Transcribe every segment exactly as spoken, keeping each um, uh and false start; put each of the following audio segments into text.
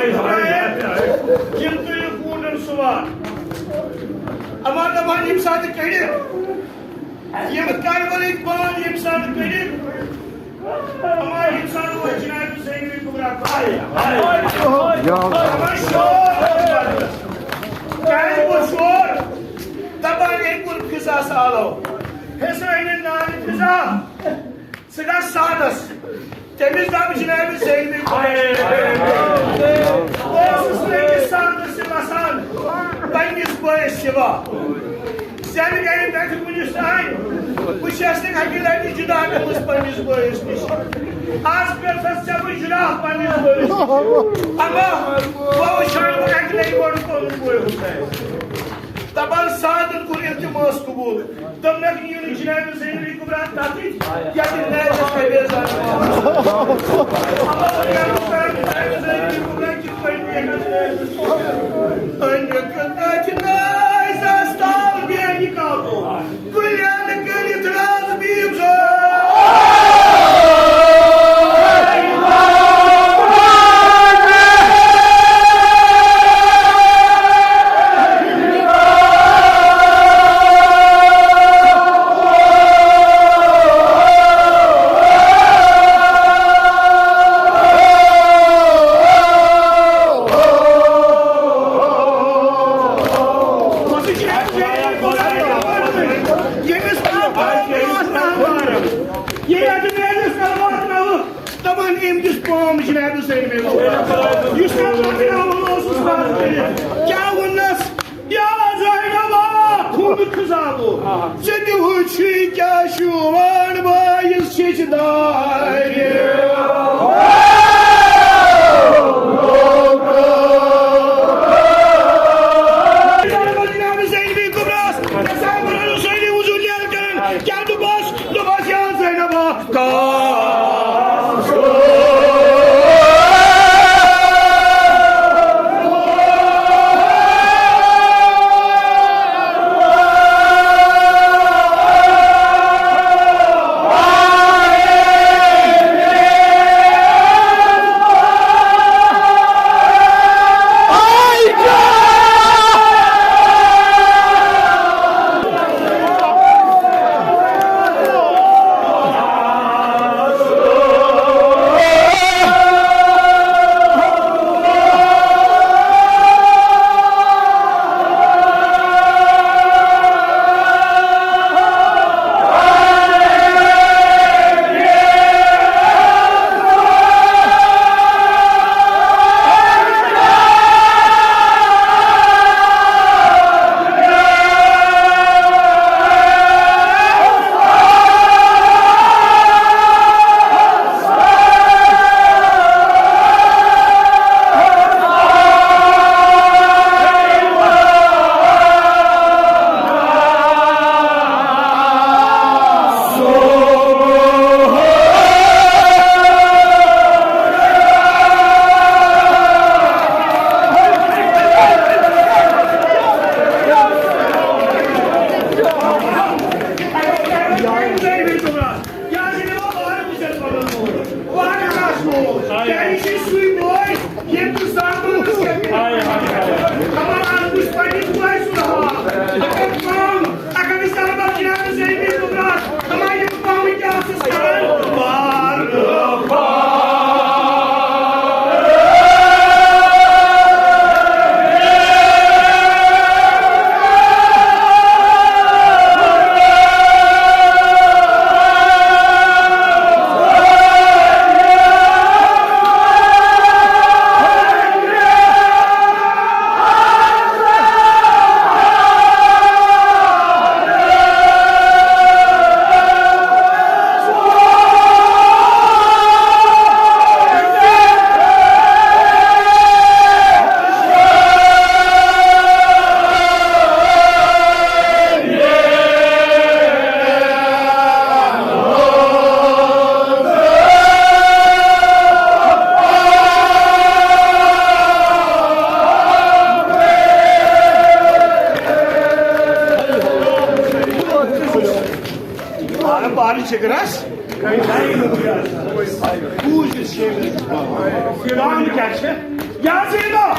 یِم تُلِو اوٗنٹن سوار۔ اما دپان ییٚمہِ ساتہٕ کٔڑِتھ، یِم کربلٕکۍ بانٛد ییٚمہِ ساتہٕ کٔڑِتھ، اما ییٚمہِ ساتہٕ وۄنۍ جناب زینبِ کبریٰ کارِ۔ اما شور، کیٛازِ گوٚو شور؟ دپان أمۍ کوٚر فضاہس آلو۔ حسینہِ نانہِ فضا، ژٕ گژھ سعدس۔ تٔمِس دوٚپ جناب زینبِ کبریٰ۔ بہٕ اوسُس نہٕ أکِس سعدس تہِ وسان، پننِس بٲیِس سوا۔ زینہٕ گرِ پٮ۪ٹھٕ کُنِس تام۔ بہٕ چھَس نہٕ اَکہِ لَٹہِ جُدا گٔمٕژ پننِس بٲیِس نِش۔ آز کٔرتھَس ژےٚ بہٕ جُدا پننِس بٲیِس نِش۔ اما، بہٕ وٕچھان بہٕ اَکہِ لَٹہِ گۄڈٕ پنُن بوے حسین۔ دپان سعدن کوٚر التماس قبول۔ دوٚپنکھ، یِیِو نہٕ جناب زینبِ کبریٰ تتِتھ، یتِتھ نازِ قبیزہ۔ اما، وۄنۍ کیٛاہ چھُ کران جناب زینبِ کبریٰ کِتھ پٲٹھۍ بیٚہہِ؟ أنِکھ أتھۍ نازِ آستان بے نقابو، گُلٮ۪ن کٔرِتھ راز بیٖبزو۔ دپان أمۍ دِژ پام جناب حسین بیگم۔ یُس مےٚ پکناوُن اوسُس پتھ کٔرِتھ۔ کیٛاہ ووٚننس؟ یا زینبا، خود خزابو، ژےٚ تہِ وُچھُے کیٛاہ چھُ وان بٲیِس چھِچ دارِ۔ جناب حسین بی کبراہس، حسین بن حسین وضو لیل کران، کیٛاہ دوٚپس؟ دوٚپس، یا زینبا، بارٕ بارٕ چھِ گرٛس۔ کوٗشِش چھِ أمِس۔ کٲم کیٛاہ چھِ؟ کیٛاہ زینو؟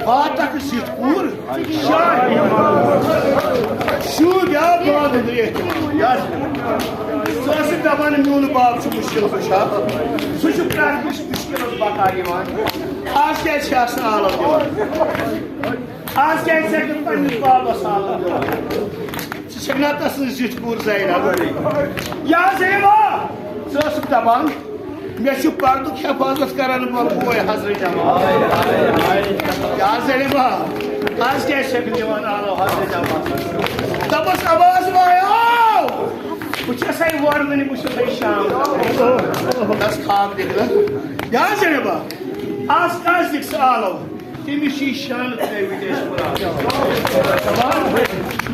فاتح زِٹھ کوٗر، شاہ شوٗبیا بانٛد دٔریاہ تِمن۔ یَس۔ سُہ ٲسٕکھ دَپان، "میون باب چھُ مُشکِل کُشا، سُہ چھُ پرٛٮ۪تھ کُنہِ مُشکِلس بکار یِوان۔ آز کیٛازِ چھِ اَسہِ آلو دِوان؟ آز کیٛازِ چھِ اَسہِ پنٛنِس بابس آلو دِوان؟" ژٕ چھَکھ نا تَس سٕنٛز زِٹھ کوٗر زینب؟ یا زینب، ژٕ ٲسٕکھ دَپان، مےٚ چھُ پردُک حفاظت کرن وول بوے حضرت عباس۔ یا زینبا، آز کیٛازِ چھَکھ نہٕ دِوان آلو حضرت عباس؟ دوٚپُس، عباس بایو، بہٕ چھَسَے وَردَنہِ، بہٕ چھُسَے شام۔ تَس خاب دِکھ نا۔ یا زینبا، آز کَس دِکھ ژٕ آلو؟ تٔمِس چھِ یہِ شانہٕ ترٛٲوِتھ اَسہِ قرآن۔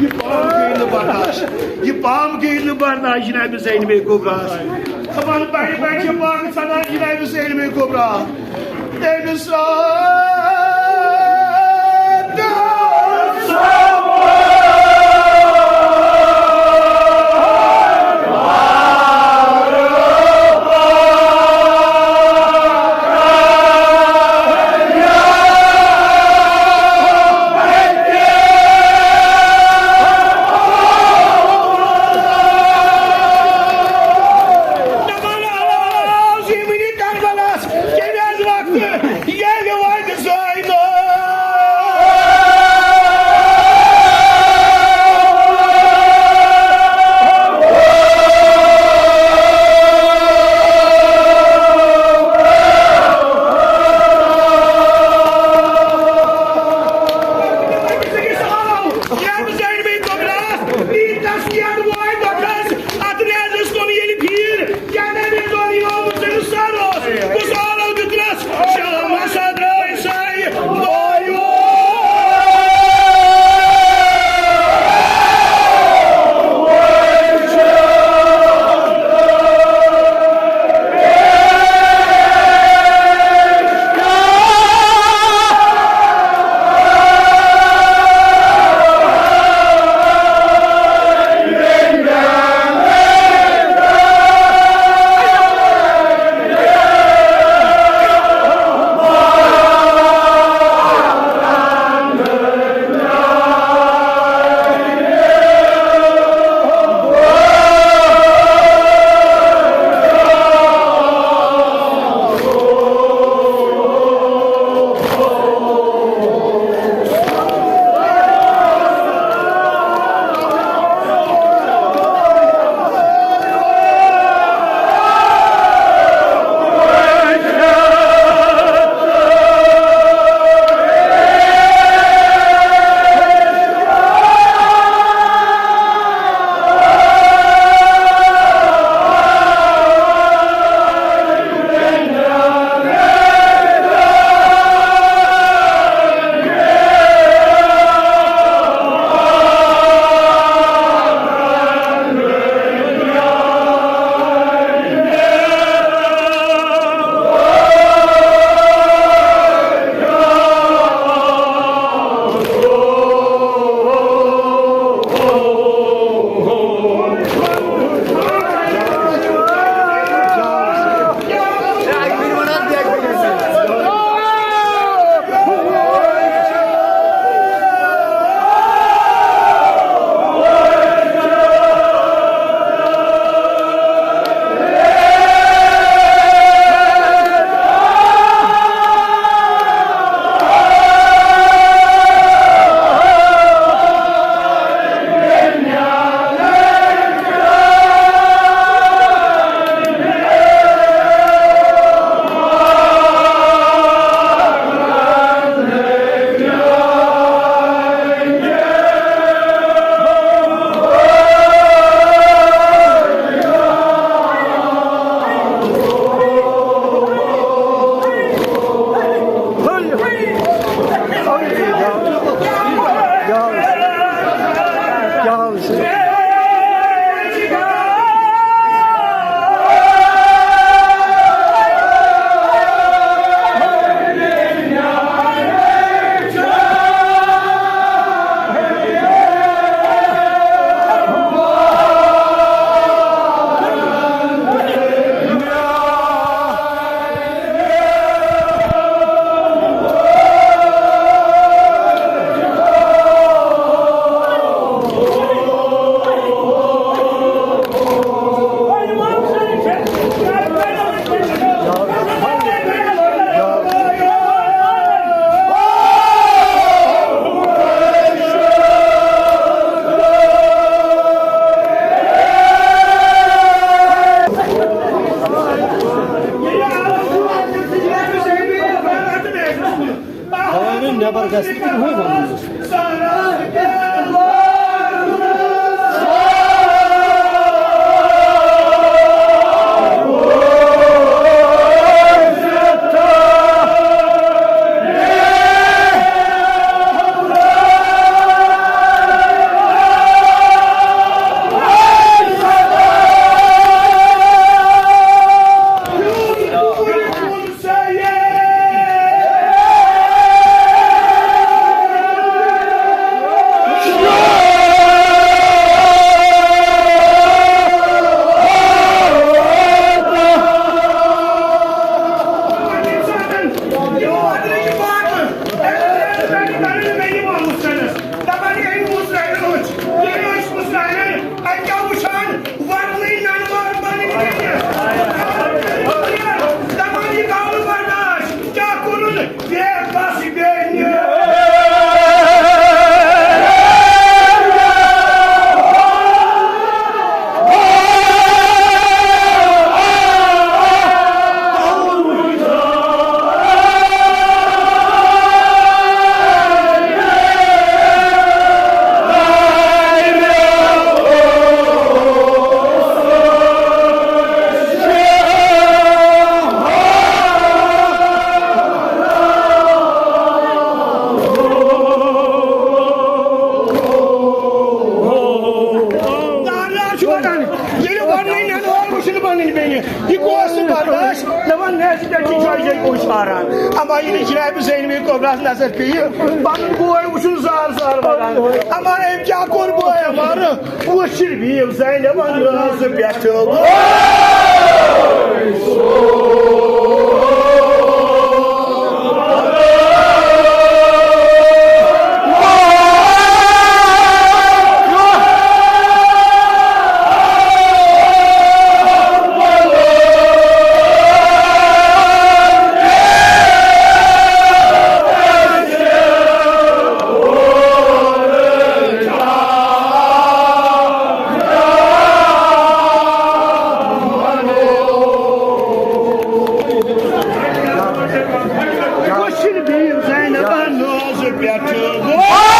یہِ پام گٔے نہٕ برداش، یہِ پام گٔے نہٕ برداش جناب زینب کبریٰ۔ دَپان بَڑِ بَڑِ چھِ پاکہٕ ژَٹان جناب زینب کبریٰ۔ تٔمِس بیٚیہِ۔ یہِ گوٚو سُہ برداش، دَپان، مےٚ چھِ پٮ۪ٹھ چھِ جایہِ جایہِ پوٚز شاران۔ اما ییٚلہِ جنابِ زینبِ کُبراہَس نظر پیٚیہِ، پَنُن بوے وٕچھُن زار زار وَنان۔ اما أمۍ کیٛاہ کوٚر بوے عمارٕ؟ وٕچھِن بیٖو زینبَن رٲژ پٮ۪ٹھٕ۔ کٔشیٖر بِہِو زینبَن رٲژ پٮ۪ٹھ۔